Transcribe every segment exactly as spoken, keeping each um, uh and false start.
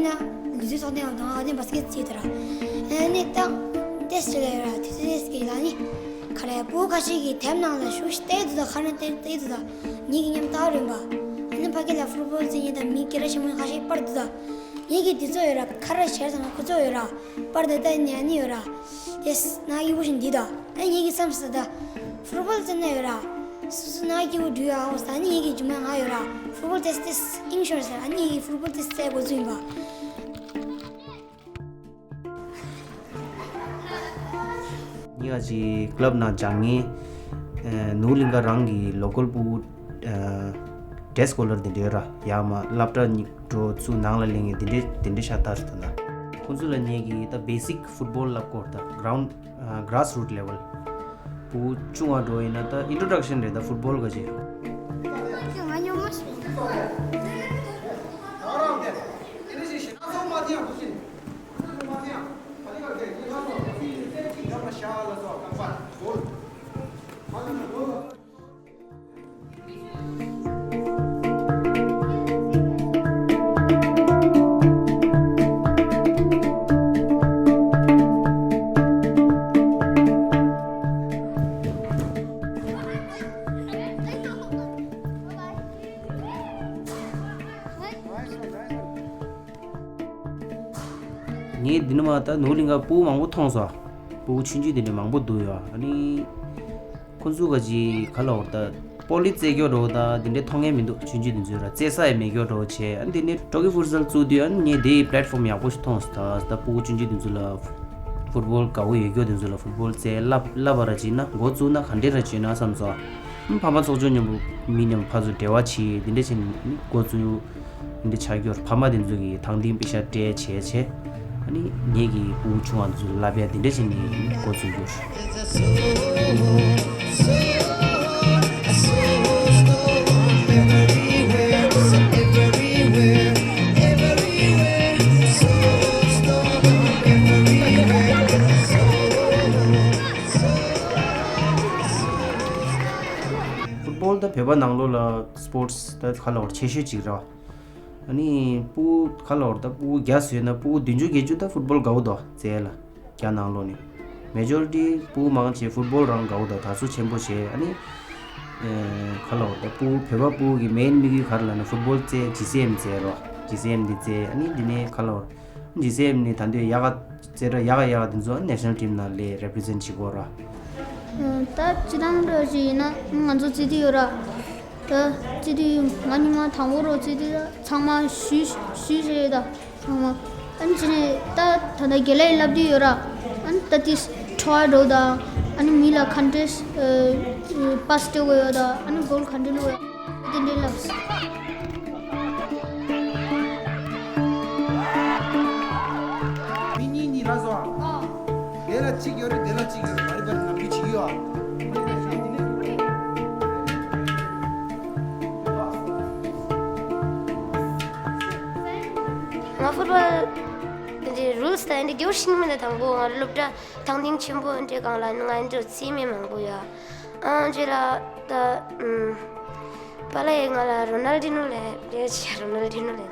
ན་ལུས་རྩལ་ཚོགས་སྡེ་ཡང་དང་ཨ་ནི་བ་སི་ཀེ་ཊི་བྱེད་དེ་ར། ཨ་ནི་ད་ཏེ་སི་ཊི་ལ་ཡོད་ར། ཏེ་སི་ཊི་ལ་ནི་ག་རེ་ཕྲུ་གུ་ཁ་ཤས་ཀྱིས་དེབ་ནང་ལ་ཞུགས་ཤིག་བལྟས་འདུག་ད་ཁ་ནས་བལྟས་བལྟས་འདུག་ད་ངེད་ཀྱི་མཉམ་ལྟ་བ་རིམ་པ། ཨ་ནི་ཕ་གི་ལ་ཕུཊ་བོལ་རྩེད་མཁན་དང་མི་སྐད་གྲགས་ཆེན་པོ་ཁ་ཤས་པར་འདུག་ད་ངེད་ཀྱི་དེ་ཚོ་ཡོད་ར། ཁ་ར་ཤར་ཙམ་ཁོ་ཚོ་ཡོད་ར། པར་དེ་ལྟ་ནས་ཨ་ནི་ཡོད་ར། ཏེ་སི་ན་ཡི་བུ་ཞིག་འདི་ད། ཨ་ངེད་ཀྱི་བསམ་ས་ད་ཕུཊ་བོལ་རྩེད་ན་ཡོད་ར། སོ་སོ་ན་སྐྱིད་པོ་འགྲུལ་ཡ་ཧོ་ས་ནི་ངེད་ཀྱི་རྒྱུ་མ་ང་ཡོད་ར། ཕུཊ་བོལ་ཏེ་སི་ཏེ་སི་ཨིང་ཤོར་ཟེར། ཨ་ནི་ངེད་ཀྱི་ཕུཊ་བོལ་ཏེ་སི་རྩེ་འགོ་བཙུགས་ཡིན་པ། ཉི་ཨ་ཅི་ཀླབ་ནང་སྦྱང་ངེ་ནུ་གླིང་ག་རང་གི་ལོ་ཀལ་ཕྲུ་གུ་ཌེ་སི་ཀོ་ལར་དེ་འདྲ་ཡོད་ར། ཡ་མ་སློབ་གྲྭ་ཉི་འགྲོ་ཚུ་ནང་ལ་ལེན་ངེ་དེ་འདྲ་དེ་འདྲ་ཤ་སྟག་རེད་ད། ཁོང་ཚོ་ལ་ངེད་ཀྱི་ད་བེ་སིག་ཕུཊ་བོལ་བསླབ་སྐོར་ད་གྷ་རའུན་ཌི་གྷ་ར་སི་རུཊ་ལེ་ཝལ། ཕྲུ་གུ་ཆུང་བ་འགྲོ་ཡིན་ན་ད་ཨིན་ཊྲོ་ཌག་ཤན་རེད་ད་ཕུཊ་བོལ་ག་ཅི། ངས་འདི་ནས་མར་ད་ནུ་གླིང་ག་ཕྲུ་གུ་མང་པོ་མཐོང་སོང་། ཕྲུ་གུ་ཆུང་ཆུང་དེ་འདྲ་མང་པོ་འདུག་ཡོད། ཨ་ནི་ཁོང་ཚོ་ག་ཅི་ག་ལབ་དགོས་རེད་ད། པོ་ལི་རྩེད་རྒྱུ་འདྲ་བོ་ད་འདི་འདྲ་མཐོང་མཁན་མི་འདུག་ཆུང་ཆུང་དེ་ཚོས་ར་རྩེད་ས་ཡང་མེད་རྒྱུ་འདྲ་བོ་བྱས། ཨ་ནི་དེ་ནས་ཊོ་ཀི་ཕུཊ་སལ་བཙུགས་དུས་ཨ་ནི་ངས་དེའི་པི་ལེཊ་ཕོམ་ཡག་པོ་ཞིག་མཐོང་སོང་། ད་ད་ཕྲུ་གུ་ཆུང་ཆུང་དེ་ཚོ་ལ་ཕུཊ་བོལ་དགའ་བོ་ཡོད་རྒྱུ་དེ་ཚོ་ལ་ཕུཊ་བོལ་རྩེད་བསླབ་བསླབ་པ་ར་བྱས་ན་འགོ་བཙུགས་ན་ག་འདྲ་ར་བྱས་ན་བསམ་སོང་། ཨ་ཕ་མ་ཚོགས་ཆུང་མཉམ་པོ་མི་མཉམ་ཕར་ཚུར་འབྲེལ་བ་བྱས་དེ་འདྲ་བྱས་ནས་འགོ་བཙུགས། འདི་ཆགས་རྒྱུར་ཕ་མ་དེ་ཚོ་གིས་དང་ཐིང་པེ་ཤ་སྤྲད་བྱས་བྱས། ཨ་ནི་ངེད་ཀྱི་ཕྲུ་གུ་ཆུང་བ་ཚོ་ལ་བལ་དེ་འདྲ་བྱས་ནས་འགོ་བཙུགས་རྒྱུར། ཕུཊ་བོལ་ད་བོད་པ་ནང་ལོགས་ལ་སི་པོར་ཊི་སི་ད་ག་ལབ་དགོས་རེད་ཆེ་ཤོས་གཅིག་རེད་བ། ཨ་ནི་ཕྲུ་གུ་ག་ལབ་དགོས་རེད་ད། ཕྲུ་གུ་བརྒྱ་བཟོས་ན་ཕྲུ་གུ་བདུན་ཅུ་བརྒྱད་ཅུ་ད་ཕུཊ་བོལ་དགའ་བོ་འདུག་རྩེད་ལ། རྒྱ་ནང་ལོགས་ནས་མེ་ཇོ་རི་ཊི་ཕྲུ་གུ་མང་ཆེ་ཕུཊ་བོལ་རང་དགའ་བོ་འདུག་དར་སྲོལ་ཆེན་པོ་བྱས། ཨ་ནི་ཨེ་ག་ལབ་དགོས་རེད་ད། ཕྲུ་གུ་བོད་པ་ཕྲུ་གུ་གི་མེན་དམིགས་ཡུལ་ག་རེ་ལབ་ན་ཕུཊ་བོལ་རྩེད། ཇི་སི་ཨེམ་རྩེད་རོགས། ཇི་སི་ཨེམ་འདི་རྩེད། ཨ་ནི་འདི་ནས་ག་ལབ་དགོས་རེད། ཇི་སི་ཨེམ་ནི་ད་འདོད་ཡག་ག་རྩེད་གྲས་ཡག་ག་ཡག་ག་དེ་ཚོ་ནེ་ཤ་ནལ་ཊིམ་ནང་ལ་རེ་པི་རི་ཛེན་ཊི་བྱེད་དགོས་ར། ད་སྤྱིར་བཏང་འདྲ་ཞིག་ཡིན་ན་ང་ཚོ་རྩེད་དུས་ཡོད་ར། ད་རྩེད་དུས་ང་ཉི་མ་དང་པོ་རོ་རྩེད་དུས་ད་ཚང་མ་ཞུ་ཞུ་ཞེས་ད་ཚང་མ། ཨ་ནི་ཅི་ནས་ད་ད་ད་དགེ་ལས་བསླབ་དུས་ཡོད་ར། ཨ་ནི་ད་དེ་ཁྲོ་བ་འགྲོ་ད། ཨ་ནི་མི་ལ་ག་འདྲས་པ་སི་སྤྲོད་དགོས་ཡོད་ད། ཨ་ནི་གོལ་ག་འདྲས་བླུགས་ཡོད། དེ་འདྲའི་ལབ་སོང་། མི་གཉིས་གཉིས་ར་བཟོ་ཨ། དེ་ལ་གཅིག་ཡོད་རེད། དེ་ལ་གཅིག་ཡོད་རེད། མ་རེད་པ་ནམ་རྒྱུན་བྱེད་ཀྱི་ཡོད་ཨ། ང་ཕུཊ་བོལ་འདི་རུལ་སི་དང་འདི་རྒྱུ་ཤིང་མི་འདི་དང་པོ་ང་སློབ་གྲྭ་ཐང་ཐིང་ཆེན་པོ་འདྲའི་སྒང་ལ་ང་འདྲ་རྩེད་མི་མང་པོ་ཡོད། ཨང་ཅེ་ལ་ད་ཨུམ། པཱ་ལགས་ཡིས་ང་ལ་རོ་ནལ་ཌི་ནོ་ལབ་རེད་བྱས། རོ་ནལ་ཌི་ནོ་ལབ།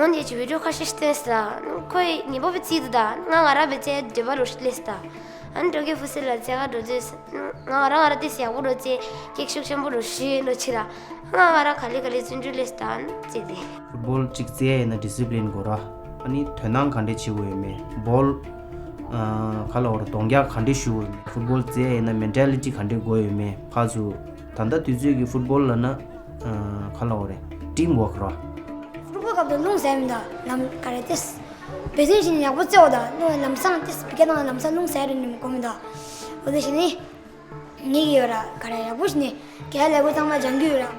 འོན་ཏེ་ཅི་བི་ཌི་ཡོ་ཁ་ཤས་སྟོན་སོང་། ཁོས་ཉེ་པོ་བི་རྩེད་དུས་ད་ང་ང་རང་བི་རྩེད་འདྲ་པོ་རོ་ལབ་སོང་། ཨ་ནི་ཊོ་ཀི་ཕུཊ་སལ་ལ་རྩེད་ག་འགྲོ་དུས་ང་ང་རང་ང་རང་དེ་ཡག་པོ་རོ་རྩེད། གེག་ཤུགས་ཆེན་པོ་རོ་ཞུས་ནོ་ཆི་ར། ང་ང་རང་ག་ལེ་ག་ལེ་བརྩོན་འགྲུས་ལས་སྟན་བྱས་ཏེ། ཕུཊ་བོལ་གཅིག་རྩེ་ཡ་ཡིན་ན་ཌི་སི་པི་ལིན་དགོས་ར། ཨ་ནི་དོ་སྣང་ག་འདྲས་བྱེད་དགོས་ཡོད་མེད། བོལ་ཨ་ག་ལབ་དགོས་རེད། རྡོག་རྒྱག་ག་འདྲས་གཞུ་དགོས་ཡོད་མེད། ཕུཊ་བོལ་རྩེ་ཡ་ཡིན་ན་མེན་ཊ་ལི་ཊི་ག་འདྲས་དགོས་ཡོད་མེད། ཕར་ཚུར་ད་ལྟ་དུས་ཚོད་ཀྱི་ཕུཊ་བོལ་ལབ་ན་ཨ་ག་ལབ་དགོས་རེད། ཊིམ་ཝོག་ར། ཕུཊ་བོལ་སྐབས་དུ་རླུང་ཟ་མི་འདུག་ལམ་ག་རེ་ཏེས། བེ་ཚིན་ཞིག་ནས་ཡག་པོ་རྩེ་བ་དང་རླུང་ལམ་སང་ཏེས་བི་ཀེ་ནང་ལམ་སང་རླུང་ཟ་རེ་ནི་གོ་མི་འདུག་འོ་དེ་བཞིན་ནི། ངེད་ཀྱི་ཡོད་ར། ག་རེ་ཡག་པོ་ཞིག་ནས་རྒྱལ་ལ་ལས་ཀོ་ཚང་མ་སྦྱང་རྒྱུ་ཡོད་ར།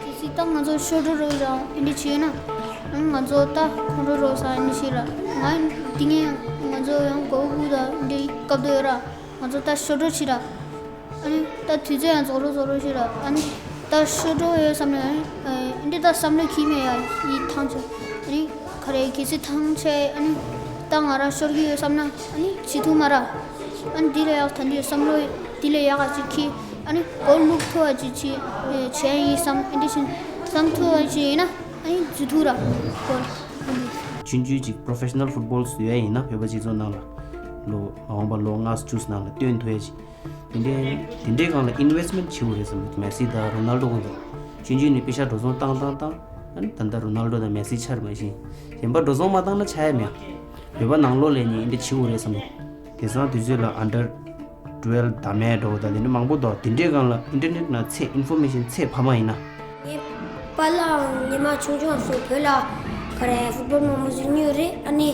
གལ་སྲིད་ད་ང་ཚོ་ཤོར་འགྲོ་རོགས་ར་ཨིན་དྲི་བྱས་ན། ང་ཚོ་ད་ཁོང་ཁྲོ་རོགས་ས་ཨིན་དྲི་བྱས་ར། ང་འདི་ངས་ང་ཚོ་ཡང་གོ་བུ་ད་འདི་སྐབས་དུ་ཡོད་ར། ང་ཚོ་ད་ཤོར་འགྲོ་བྱས་ར། ཨ་ནི་ད་དུས་ཚོད་ཡང་རྫོགས་རོགས་རྫོགས་རོགས་བྱས་ར། ཨ་ནི་ད་ཤོར་འགྲོ་ཡོད་བསམ་ནས་ཨ་ནི་འདི་ད་བསམ་བློ་ཁྱི་མེད་ཡ་ཡི་ཐང་ཆད་ཨ་ནི། ག་རེ་གལ་སྲིད་ཐང་ཆད་ཨ་ནི་ད་ང་རང་ཤོར་གྱི་ཡོད་བསམ་ན་ཨ་ནི་བྱེད་ཐུབ་མ་ར། ཨ་ནི་འདི་ལས་ཡག་ད་འདི་བསམ་བློ་འདི་ལས་ཡག་ག་ཅིག་གིས་ཨ་ནི་གོལ་བླུག་ཐུབ་པ་ཅིག་བྱེད་བྱས་ཡིན་བསམ་ཨ་འདི་བཞིན་བསམ་ཐུབ་པ་ཅིག་ཡིན་ན་ཨ་ནི་འཛུལ་ཐུབ་ར་གོལ། ཆུང་ཆུང་ཅིག་པོ་རོ་ཕེ་ཤ་ནལ་ཕུཊ་བོལ་ཟེར་ཡ་ཡིན་ན་བོད་པ་སྤྱི་ཚོགས་ནང་ལ་ལོ་མ་འོངས་པ་ལོ་ལྔ་བཅུ་ནང་ལ་སྟོན་ཐུབ་ཡ་ཅིག་དེ་འདྲའི་དེ་འདྲའི་སྒང་ལ་ཨིན་ཝེ་སི་ཊི་མེན་ཊི་བྱེད་དགོས་རེད་བསམ་གྱི་འདུག་མེ་སི་དང་རོ་ནལ་ཌོ་ཁོང་ཚོ་ཆུང་ཆུང་ནས་པེ་ཤ་འགྲོ་སོང་བཏང་བཏང་བཏང་། ཨ་ནི་ད་ལྟ་རོ་ནལ་ཌོ་དང་མེ་སི་ཆགས་རེད། མ་གཞི་གཞན་པ་འགྲོ་སོང་མ་བཏང་ན་ཆགས་ཡ་མེད། བོད་པ་ནང་ལོགས་ལ་ནི་འདི་འདྲ་བྱེད་དགོས་རེད་བསམ་གྱི་འདུག་དེང་སང་དུས་ཚོད་ལ་ཨན་ཌར་ཊུ་ཝེལ་ཕ་མ་འདྲ་བོ་དང་དེ་འདྲ་མང་པོ་འདུག་དེ་འདྲའི་སྒང་ལ་ཨིན་ཊར་ནེཊ་ནང་ཚད་ཨིན་ཕོར་མེ་ཤན་ཚད་ཕ་མ་ཡིན་ན། ངའི་པཱ་ལགས་ཉི་མ་ཆུང་ཆུང་སུ་བོད་ལ་ག་རེ་ཕུཊ་བོལ་མང་པོ་ཞིག་རྙེད་ཡོད་རེད། ཨ་ནི་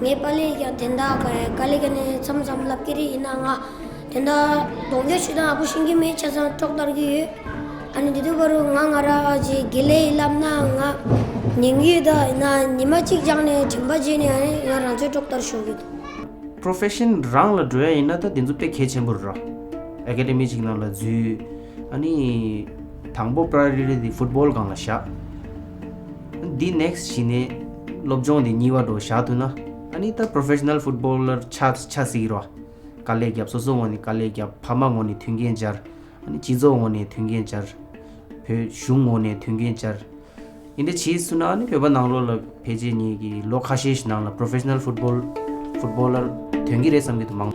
ངའི་པཱ་ལགས་ཀྱང་དེ་འདྲ་ག་རེ་དཀའ་ལས་ཀྱི་ནས་མཚམས་མཚམས་ལབ་ཀྱི་རེད། ཡིན་ན་ང་དེ་འདྲ་གདོང་རྒྱག་ཞུ་སྟངས་ཡག་པོ་ཤེས་ཀྱི་མེད། ཆ་ཚང་ཀྲོག་ལྟར་གྱི་ཡོད། ཨ་ནི་དེ་དུས་བར་དུ་ང་ང་རང་ཅིག་དགེ་ལས་ལབ་ན་ང་ཉན་གྱི་ཡོད། ད་ཡིན་ན་ཉི་མ་གཅིག་སྦྱངས་ནས་དྲན་པ་བརྗེད་ནས་ཨ་ནི་ང་རང་ཚོའི་ཀྲོག་ལྟར་ཤོར་གྱི་འདུག་པོ་རོ་ཕེ་ཤན་རང་ལ་འགྲོ་ཡ་ཡིན་ན་ད་དེ་ཚོ་དཔེ་གལ་ཆེན་པོ་རེད་ར། ཨེ་ཀ་ཌེ་མི་ཅིག་ནང་ལ་འཛུལ། ཨ་ནི་དང་པོ་པ་ར་ཡོ་རི་ཊི་དེ་ཕུཊ་བོལ་སྒང་ལ་བཞག་འདི་ནེག་སི་ཊི་གཞི་ནས་སློབ་སྦྱོང་དེ་གཉིས་པ་འདྲ་བོ་བཞག་ཐུབ་ན། ཨ་ནི་ད་པོ་རོ་ཕེ་ཤ་ནལ་ཕུཊ་བོ་ལར་ཆགས་ཆགས་སྲིད་ཀྱི་རེད་བ། དཀའ་ལས་བརྒྱབ། སོ་སོའི་ངོས་ནས་དཀའ་ལས་བརྒྱབ། ཕ་མ་ངོས་ནས་མཐུན་རྐྱེན་སྦྱར། ཨ་ནི་སྤྱི་ཚོགས་ངོས་ནས་མཐུན་རྐྱེན་སྦྱར། བོད་གཞུང་ངོས་ནས་མཐུན་རྐྱེན་སྦྱར། འདི་འདྲ་བྱས་སོང་ན་ཨ་ནི་བོད་པ་ནང་ལོགས་ལ་ཕལ་ཆེར་ངེད་ཀྱི་ལོ་ཁ་ཤས་ཤིག་ནང་ལ་པོ་རོ་ཕེ་ཤ་ནལ་ཕུཊ་བོལ་ཕུཊ་བོ་ལར་ཐོན་གྱི་རེད་བསམ་གྱི་འདུག་མང་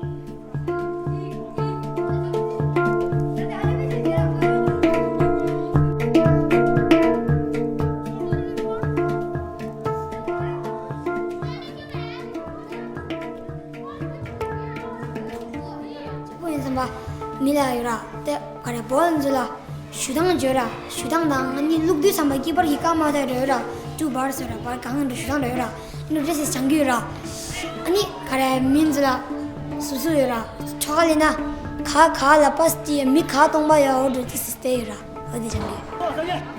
པོ་ཡིན་ཙམ་པ་མི་ལ་ཡོད་ར། དེ་ག་རེ་བོལ་འཛུལ་ལ་ཞུ་སྟངས་བརྗོད་ར། ཞུ་སྟངས་དང་ཨ་ནི་བླུག་དུས་ཙམ་པ་གི་པར་གྱི་སྐར་མ་དེ་རེད་ར། ཊུ་བར་ཟེར་ར། པར་གང་འདྲ་ཞུ་སྟངས་རེད་ར། ཨ་ནི་འདྲ་སེ་སྦྱང་གི་ཡོད་ར། ཨ་ནི་ག་རེ་མིན་འཛུལ་ལ་སུ་སུ་ཡོད་ར། ཁྲ་ལེ་ན་ག་ག་ལ་པ་སི་ཏི་མི་ག་སྟོང་པ་ཡ་འོ་འདྲ་དེ་སི་སྟེ་ཡོད་ར། འོ་དེ་སྦྱང་གི་ཡོད།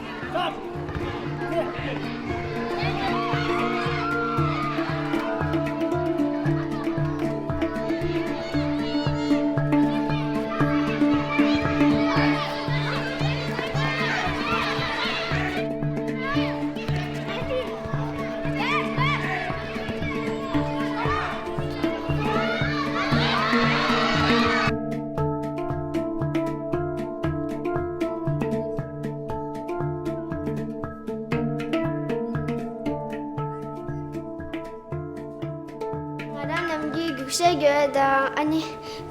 ང་རང་ནམ་རྒྱུན་རྒྱུག་ཤར་རྒྱག་དང་ཨ་ནི་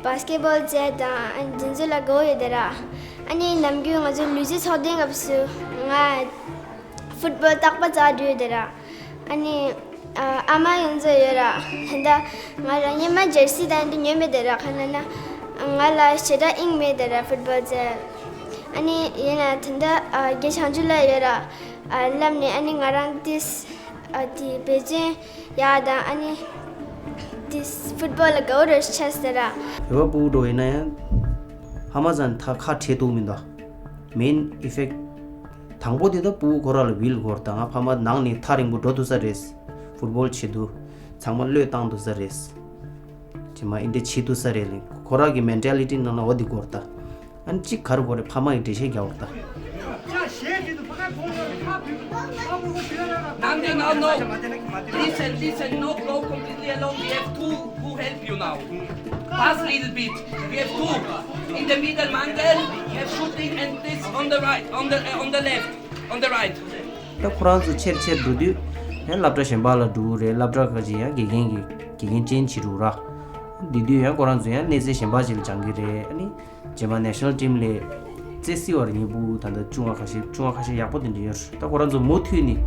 བྷ་སི་ཀེ་བྷོལ་རྩེད་དང་ཨ་ནི་འདི་ཚོ་ལ་དགའ་བོ་ཡོད་དེ་ར། ཨ་ནི་ནམ་རྒྱུན་ང་ཚོ་ལུས་རྩལ་ཚོགས་ཐེངས་སྐབས་སུ་ང་ཕུཊ་བོལ་རྟག་པར་རྩེ་འགྲོ་ཡོད་དེ་ར། ཨ་ནི་ཨ་ཨ་མ་ཡོངས་རྫོགས་ཡོད་ར། ད་ལྟ་ང་རང་སྔོན་མ་ཇར་སི་དང་འདི་ཉོས་མེད་དེ་ར། གང་ཡིན་ན་ང་ལ་ཞེ་དྲག་དབྱིངས་མེད་དེ་ར་ཕུཊ་བོལ་རྩེད། ཨ་ནི་ཡིན་ན་ད་ལྟ་ཨ་རྒན་བྱང་ཆུབ་ལགས་ཡོད་ར། ཨ་ལབ་ནས་ཨ་ནི་ང་རང་ཏིས་ཨ་དེ་འབད་བརྩོན་ཡག་དང་ཨ་ནི་ཏིས་ཕུཊ་བོལ་ལ་དགའ་བོ་རེ་ཆགས་ཟེར་ར། བོད་པ་ཕྲུ་གུ་འདྲ་བོ་ཡིན་ན་ཡང་ཕ་མ་ཚོ་ནས་ད་ཁ་བྲལ་ཐུབ་མི་འདུག་མེན་ཨི་ཕེག་དང་པོ་དེ་ད་ཕྲུ་གུ་ཁོ་རང་ལ་ཝིལ་དགོས་རེད། ད་ང་ཕ་མ་ནང་ནས་ཐག་རིང་པོ་འགྲོ་ཐུབ་ས་རེད། ཕུཊ་བོལ་བྱེད་དུས་ཚང་མ་བློས་བཏང་ཐུབ་ས་རེད། ཇི་མ་ཨིན་དེ་བྱེད་ཐུབ་ས་རེད་ལེ། ཁོ་རང་གི་མེན་ཊེ་ལི་ཊི་ནང་ལ་འོ་དེ་དགོས་རེད་ད། ཨ་ནི་གཅིག་ག་རེ་དགོས་རེད། ཕ་མ་ཡི་འགྲེལ་བཤད་རྒྱག་དགོས་རེད་ད། No, no, no, no. Listen, listen, not go completely alone. We have two who help you now. Pass little bit. We have two. In the middle, Mangal, we have shooting and this on the right, on the, uh, on the left, on the right. ད་ཁོ་རང་ཚོ་ཆེར་ཆེར་འགྲོ་དུས་ཡང་སློབ་གྲྭ་གཞན་པ་ལ་འགྲོ་གི་རེད། སློབ་གྲྭ་ཁག་ཅིག་ཡང་དགེ་རྒན་གྱི་དགེ་རྒན་ཅན་བྱེད་འགྲོ་ར། དེ་དུས་ཡང་ཁོ་རང་ཚོ་ཡང་གནས་ཚད་གཞན་པ་ཅིག་ལ་སྦྱང་གི་རེད། ཨ་ནི་རྗེས་མ་ནེ་ཤ་ནལ་ཊིམ་ལ་རྩེ་སྲིད་པ་རེད། ཉིན་པོ་ད་ལྟ་བཅོ་ལྔ་ཁ་ཤས་བཅོ་ལྔ་ཁ་ཤས་ཡག་པོ་དེ་འདྲ་ཡོད་རེད། ད་ཁོ་རང་ཚོ་མུ་མཐུད་ནས་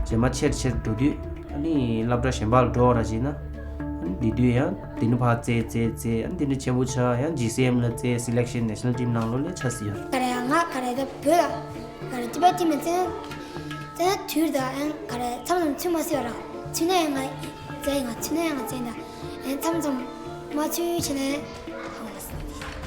རྗེས་མ་ཆེར་ཆེར་འགྲོ་དུས་ཨ་ནི་སློབ་གྲྭ་གཞན་པ་ལ་འགྲོ་བ་ར་བྱས་ན། ཨ་ནི་དེ་དུས་ཡང་དེ་ནས་ཕར་རྩེ་རྩེ་རྩེ་ཨ་ནི་དེ་འདྲ་ཆེན་པོ་ཆགས། ཡང་ཇི་སི་ཨེམ་ལ་རྩེ། སི་ལེག་ཤན་ནེ་ཤ་ནལ་ཊིམ་ནང་ལོགས་ལ་ཆགས་སྲིད་ཡོད་རེད། ག་རེ་ཡང་ང་ག་རེ་ད་བོད་ལ་ག་རེ་ཊི་བེཊ་ཊིམ་ལ་རྩེ་ན་རྩེ་ན་དུས་ད་ཡང་ག་རེ་མཚམས་མཚམས་ཚུད་མ་སྲིད་པ་ར། ཚུད་ན་ཡང་ང་རྩེ། ང་ཚུད་ན་ཡང་ང་རྩེ་ད། ཡང་མཚམས་མཚམས་མ་ཚུད་བྱས་ནས་ཧང་སང་།